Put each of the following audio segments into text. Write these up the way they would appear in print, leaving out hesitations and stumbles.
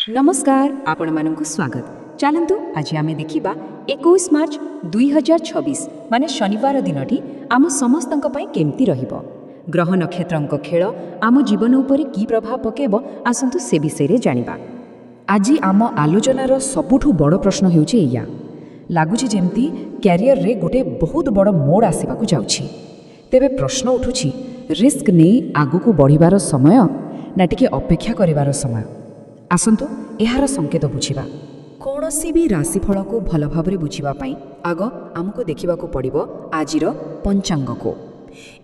ନମସ୍କାର, ଆପଣମାନଙ୍କୁ ସ୍ୱାଗତ। ଚାଲନ୍ତୁ, ଆଜି ଆମେ ଦେଖିବା 21 ମାର୍ଚ୍ଚ 2026, ମାନେ ଶନିବାର ଦିନଟି ଆମ ସମସ୍ତଙ୍କ ପାଇଁ କେମିତି ରହିବ। ଗ୍ରହ ନକ୍ଷତ୍ରଙ୍କ ଖେଳ ଆମ ଜୀବନ ଉପରେ କି ପ୍ରଭାବ ପକାଇବ, ଆସନ୍ତୁ ସେ ବିଷୟରେ ଜାଣିବା। ଆଜି ଆମ ଆଲୋଚନାର ସବୁଠୁ ବଡ଼ ପ୍ରଶ୍ନ ହେଉଛି ଏଇଆ। ଲାଗୁଛି ଯେମିତି କ୍ୟାରିୟରରେ ଗୋଟେ ବହୁତ ବଡ଼ ମୋଡ଼ ଆସିବାକୁ ଯାଉଛି। ତେବେ ପ୍ରଶ୍ନ ଉଠୁଛି, ରିସ୍କ ନେଇ ଆଗକୁ ବଢ଼ିବାର ସମୟ ନା ଟିକେ ଅପେକ୍ଷା କରିବାର ସମୟ? ଆସନ୍ତୁ ଏହାର ସଂକେତ ବୁଝିବା। କୌଣସି ବି ରାଶିଫଳକୁ ଭଲ ଭାବରେ ବୁଝିବା ପାଇଁ ଆଗ ଆମକୁ ଦେଖିବାକୁ ପଡ଼ିବ ଆଜିର ପଞ୍ଚାଙ୍ଗକୁ।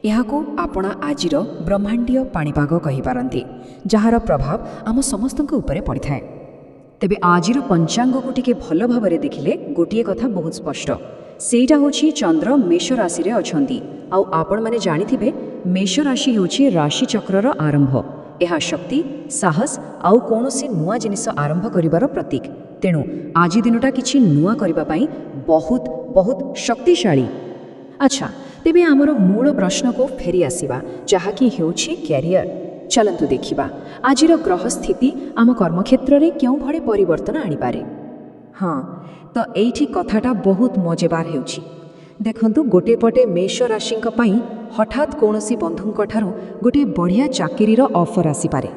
ଏହାକୁ ଆପଣ ଆଜିର ବ୍ରହ୍ମାଣ୍ଡୀୟ ପାଣିପାଗ କହିପାରନ୍ତି, ଯାହାର ପ୍ରଭାବ ଆମ ସମସ୍ତଙ୍କ ଉପରେ ପଡ଼ିଥାଏ। ତେବେ ଆଜିର ପଞ୍ଚାଙ୍ଗକୁ ଟିକେ ଭଲ ଭାବରେ ଦେଖିଲେ ଗୋଟିଏ କଥା ବହୁତ ସ୍ପଷ୍ଟ। ସେଇଟା ହେଉଛି, ଚନ୍ଦ୍ର ମେଷ ରାଶିରେ ଅଛନ୍ତି। ଆଉ ଆପଣମାନେ ଜାଣିଥିବେ, ମେଷ ରାଶି ହେଉଛି ରାଶିଚକ୍ରର ଆରମ୍ଭ। ଏହା ଶକ୍ତି, ସାହସ ଆଉ କୌଣସି ନୂଆ ଜିନିଷ ଆରମ୍ଭ କରିବାର ପ୍ରତୀକ। ତେଣୁ ଆଜି ଦିନଟା କିଛି ନୂଆ କରିବା ପାଇଁ ବହୁତ ବହୁତ ଶକ୍ତିଶାଳୀ। ଆଚ୍ଛା, ତେବେ ଆମର ମୂଳ ପ୍ରଶ୍ନକୁ ଫେରି ଆସିବା, ଯାହାକି ହେଉଛି କ୍ୟାରିୟର। ଚାଲନ୍ତୁ ଦେଖିବା ଆଜିର ଗ୍ରହ ସ୍ଥିତି ଆମ କର୍ମକ୍ଷେତ୍ରରେ କେଉଁଭଳି ପରିବର୍ତ୍ତନ ଆଣିପାରେ। ହଁ, ତ ଏଇଠି କଥାଟା ବହୁତ ମଜେଦାର ହେଉଛି। ଦେଖନ୍ତୁ, ଗୋଟିଏ ପଟେ ମେଷ ରାଶିଙ୍କ ପାଇଁ ହଠାତ୍ କୌଣସି ବନ୍ଧୁଙ୍କଠାରୁ ଗୋଟିଏ ବଢ଼ିଆ ଚାକିରିର ଅଫର୍ ଆସିପାରେ।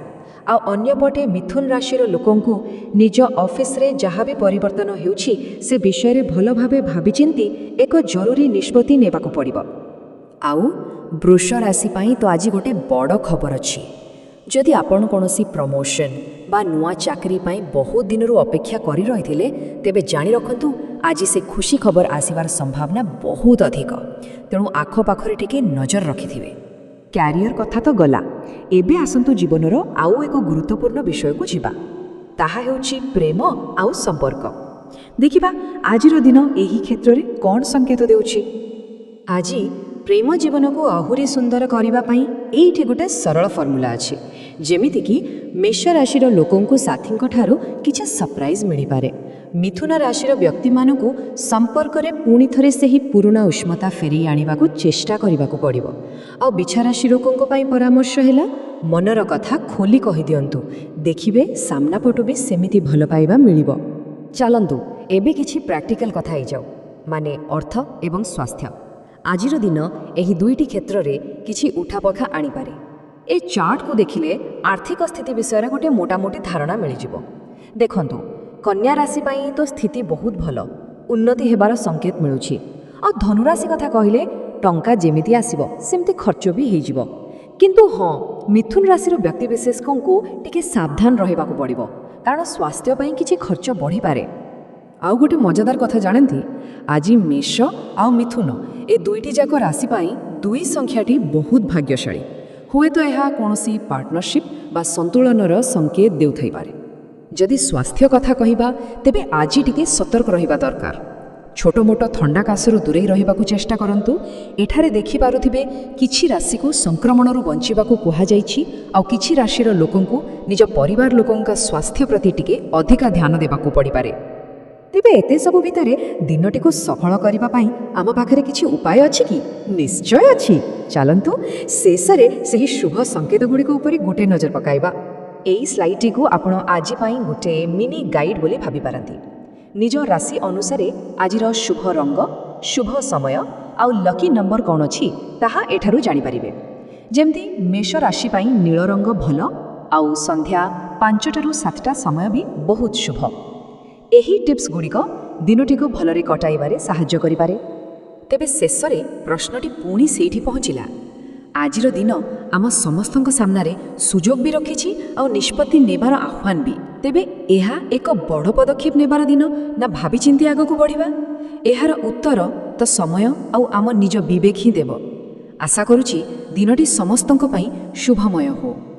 ଆଉ ଅନ୍ୟପଟେ ମିଥୁନ ରାଶିର ଲୋକଙ୍କୁ ନିଜ ଅଫିସରେ ଯାହା ବି ପରିବର୍ତ୍ତନ ହେଉଛି, ସେ ବିଷୟରେ ଭଲ ଭାବେ ଭାବିଚିନ୍ତି ଏକ ଜରୁରୀ ନିଷ୍ପତ୍ତି ନେବାକୁ ପଡ଼ିବ। ଆଉ ବୃଷ ରାଶି ପାଇଁ ତ ଆଜି ଗୋଟେ ବଡ଼ ଖବର ଅଛି। ଯଦି ଆପଣ କୌଣସି ପ୍ରମୋସନ୍ ବା ନୂଆ ଚାକିରି ପାଇଁ ବହୁତ ଦିନରୁ ଅପେକ୍ଷା କରି ରହିଥିଲେ, ତେବେ ଜାଣି ରଖନ୍ତୁ, ଆଜି ସେ ଖୁସି ଖବର ଆସିବାର ସମ୍ଭାବନା ବହୁତ ଅଧିକ। ତେଣୁ ଆଖପାଖରେ ଟିକେ ନଜର ରଖିଥିବେ। କ୍ୟାରିୟର କଥା ତ ଗଲା, ଏବେ ଆସନ୍ତୁ ଜୀବନର ଆଉ ଏକ ଗୁରୁତ୍ୱପୂର୍ଣ୍ଣ ବିଷୟକୁ ଯିବା। ତାହା ହେଉଛି ପ୍ରେମ ଆଉ ସମ୍ପର୍କ। ଦେଖିବା ଆଜିର ଦିନ ଏହି କ୍ଷେତ୍ରରେ କ'ଣ ସଂକେତ ଦେଉଛି। ଆଜି ପ୍ରେମ ଜୀବନକୁ ଆହୁରି ସୁନ୍ଦର କରିବା ପାଇଁ ଏଇଠି ଗୋଟେ ସରଳ ଫର୍ମୁଲା ଅଛି। ଯେମିତିକି ମେଷ ରାଶିର ଲୋକଙ୍କୁ ସାଥୀଙ୍କ ଠାରୁ କିଛି ସରପ୍ରାଇଜ୍ ମିଳିପାରେ। ମିଥୁନ ରାଶିର ବ୍ୟକ୍ତିମାନଙ୍କୁ ସମ୍ପର୍କରେ ପୁଣି ଥରେ ସେହି ପୁରୁଣା ଉଷ୍ମତା ଫେରେଇ ଆଣିବାକୁ ଚେଷ୍ଟା କରିବାକୁ ପଡ଼ିବ। ଆଉ ବିଛା ରାଶି ଲୋକଙ୍କ ପାଇଁ ପରାମର୍ଶ ହେଲା, ମନର କଥା ଖୋଲି କହିଦିଅନ୍ତୁ। ଦେଖିବେ, ସାମ୍ନା ପଟୁ ବି ସେମିତି ଭଲ ପାଇବା ମିଳିବ। ଚାଲନ୍ତୁ, ଏବେ କିଛି ପ୍ରାକ୍ଟିକାଲ କଥା ହେଇଯାଉ, ମାନେ ଅର୍ଥ ଏବଂ ସ୍ୱାସ୍ଥ୍ୟ। ଆଜିର ଦିନ ଏହି ଦୁଇଟି କ୍ଷେତ୍ରରେ କିଛି ଉଠାପକା ଆଣିପାରେ। ଏ ଚାର୍ଟକୁ ଦେଖିଲେ ଆର୍ଥିକ ସ୍ଥିତି ବିଷୟରେ ଗୋଟେ ମୋଟାମୋଟି ଧାରଣା ମିଳିଯିବ। ଦେଖନ୍ତୁ, କନ୍ୟା ରାଶି ପାଇଁ ତ ସ୍ଥିତି ବହୁତ ଭଲ, ଉନ୍ନତି ହେବାର ସଂକେତ ମିଳୁଛି। ଆଉ ଧନୁରାଶି କଥା କହିଲେ, ଟଙ୍କା ଯେମିତି ଆସିବ ସେମିତି ଖର୍ଚ୍ଚ ବି ହେଇଯିବ। କିନ୍ତୁ ହଁ, ମିଥୁନ ରାଶିର ବ୍ୟକ୍ତିବିଶେଷଙ୍କୁ ଟିକେ ସାବଧାନ ରହିବାକୁ ପଡ଼ିବ, କାରଣ ସ୍ୱାସ୍ଥ୍ୟ ପାଇଁ କିଛି ଖର୍ଚ୍ଚ ବଢ଼ିପାରେ। ଆଉ ଗୋଟେ ମଜାଦାର କଥା ଜାଣନ୍ତି? ଆଜି ମେଷ ଆଉ ମିଥୁନ ଏ ଦୁଇଟି ଯାକ ରାଶି ପାଇଁ ଦୁଇ ସଂଖ୍ୟାଟି ବହୁତ ଭାଗ୍ୟଶାଳୀ। ହୁଏତ ଏହା କୌଣସି ପାର୍ଟନରସିପ୍ ବା ସନ୍ତୁଳନର ସଂକେତ ଦେଉଥାଇପାରେ। ଯଦି ସ୍ୱାସ୍ଥ୍ୟ କଥା କହିବା, ତେବେ ଆଜି ଟିକେ ସତର୍କ ରହିବା ଦରକାର। ଛୋଟ ମୋଟ ଥଣ୍ଡା କାଶରୁ ଦୂରେଇ ରହିବାକୁ ଚେଷ୍ଟା କରନ୍ତୁ। ଏଠାରେ ଦେଖିପାରୁଥିବେ, କିଛି ରାଶିକୁ ସଂକ୍ରମଣରୁ ବଞ୍ଚିବାକୁ କୁହାଯାଇଛି ଆଉ କିଛି ରାଶିର ଲୋକଙ୍କୁ ନିଜ ପରିବାର ଲୋକଙ୍କ ସ୍ୱାସ୍ଥ୍ୟ ପ୍ରତି ଟିକେ ଅଧିକା ଧ୍ୟାନ ଦେବାକୁ ପଡ଼ିପାରେ। ତେବେ ଏତେ ସବୁ ଭିତରେ ଦିନଟିକୁ ସଫଳ କରିବା ପାଇଁ ଆମ ପାଖରେ କିଛି ଉପାୟ ଅଛି କି? ନିଶ୍ଚୟ ଅଛି। ଚାଲନ୍ତୁ, ଶେଷରେ ସେହି ଶୁଭ ସଂକେତ ଗୁଡ଼ିକ ଉପରେ ଗୋଟେ ନଜର ପକାଇବା। ଏଇ ସ୍ଲାଇଡ୍ଟିକୁ ଆପଣ ଆଜି ପାଇଁ ଗୋଟେ ମିନି ଗାଇଡ୍ ବୋଲି ଭାବିପାରନ୍ତି। ନିଜ ରାଶି ଅନୁସାରେ ଆଜିର ଶୁଭ ରଙ୍ଗ, ଶୁଭ ସମୟ ଆଉ ଲକି ନମ୍ବର କ'ଣ ଅଛି, ତାହା ଏଠାରୁ ଜାଣିପାରିବେ। ଯେମିତି ମେଷ ରାଶି ପାଇଁ ନୀଳ ରଙ୍ଗ ଭଲ ଆଉ ସନ୍ଧ୍ୟା 5ଟାରୁ 7ଟା ସମୟ ବି ବହୁତ ଶୁଭ। ଏହି ଟିପ୍ସ ଗୁଡ଼ିକ ଦିନଟିକୁ ଭଲରେ କଟାଇବାରେ ସାହାଯ୍ୟ କରିପାରେ। ତେବେ ଶେଷରେ ପ୍ରଶ୍ନଟି ପୁଣି ସେଇଠି ପହଞ୍ଚିଲା। ଆଜିର ଦିନ ଆମ ସମସ୍ତଙ୍କ ସାମ୍ନାରେ ସୁଯୋଗ ବି ରଖିଛି ଆଉ ନିଷ୍ପତ୍ତି ନେବାର ଆହ୍ୱାନ ବି। ତେବେ ଏହା ଏକ ବଡ଼ ପଦକ୍ଷେପ ନେବାର ଦିନ ନା ଭାବିଚିନ୍ତି ଆଗକୁ ବଢ଼ିବା? ଏହାର ଉତ୍ତର ତ ସମୟ ଆଉ ଆମ ନିଜ ବିବେକ ହିଁ ଦେବ। ଆଶା କରୁଛି, ଦିନଟି ସମସ୍ତଙ୍କ ପାଇଁ ଶୁଭମୟ ହଉ।